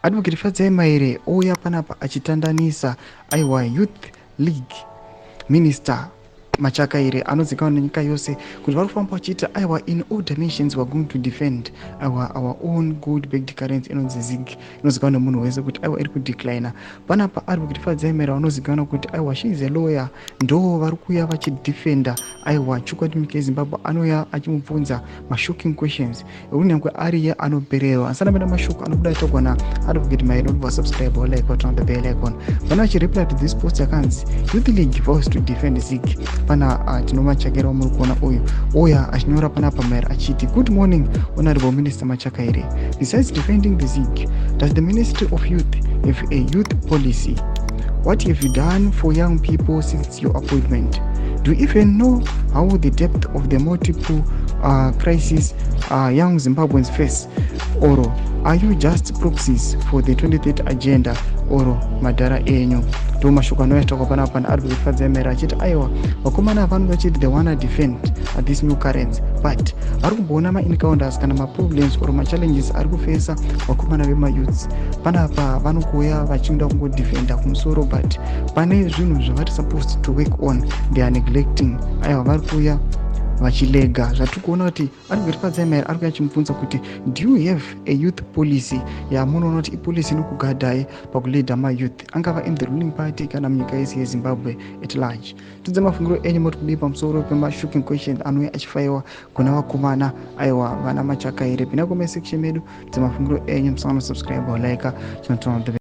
Advocate Fadzai Mahere ouya panapa achitandanisa, aiwa, Youth League Minister Machakaire, anozikanwa nenyika yose kuti vari kufamba vachiita, aiwa, in all dimensions we are going to defend our own gold backed currency inonzi ZiG, inozikanwa nemunhu wese kuti, aiwa, iri kudeclina. Panapa Advocate Fadzai Mahere vanozikanwa kuti, aiwa, she is a lawyer, ndo vari kuuya vachidefenda, aiwa, chokwadi munyika yeZimbabwe. Anouya achimubvunza mashocking questions ekuti nyange ariye anopererwa. Asana mashoko anobuda achitogwa naAdvocate Mahere. Unobva subscribe, like, turn on the bell icon. Pana vachireply to this post yakanzi "Youth League vows to defend ZiG". Pana Tino Machakaire wamuri kuona uyu uya achinyora panapa Mahere achiti, "Good morning, Honorable Minister Machakaire. Besides defending the ZiG, does the Ministry of Youth have a youth policy? What have you done for young people since your appointment? Do you even know how the depth of the multiple crises young Zimbabweans face, or are you just proxies for the 2030 agenda or madhara enyu?" Ndo mashoko anoyataurwa panapa naAdvocate Fadzai Mahere achiti, aiwa, vakomana vanenge vachiti they wanna defend this new currency, but vari kumboona maencounters kana maproblems or machallenges ari kufesa vakomana vemayouths. Panapa vanokuuya vachida kungodefenda kumusoro, but pane zvinhu zvavari supposed to work on, they are neglecting. Aiwa, vari kuuya vachilega. Zvatiri kuona kuti Advocate Fadzai Mahere ari kuya achimubvunza kuti, "Do you have a youth policy yamunoona kuti ipolicy inokugadhai pakuleada mayouth, angava in the ruling party kana munyika yese yeZimbabwe at large?" Tudze mafungiro enyu, moti kudii pamusoro pemashocking question anouya achifayiwa kuna vakomana, aiwa, vana Machakaire? Pinda comment section medu, tudze mafungiro enyu. Musangano, subscribe, like, chinoturn on the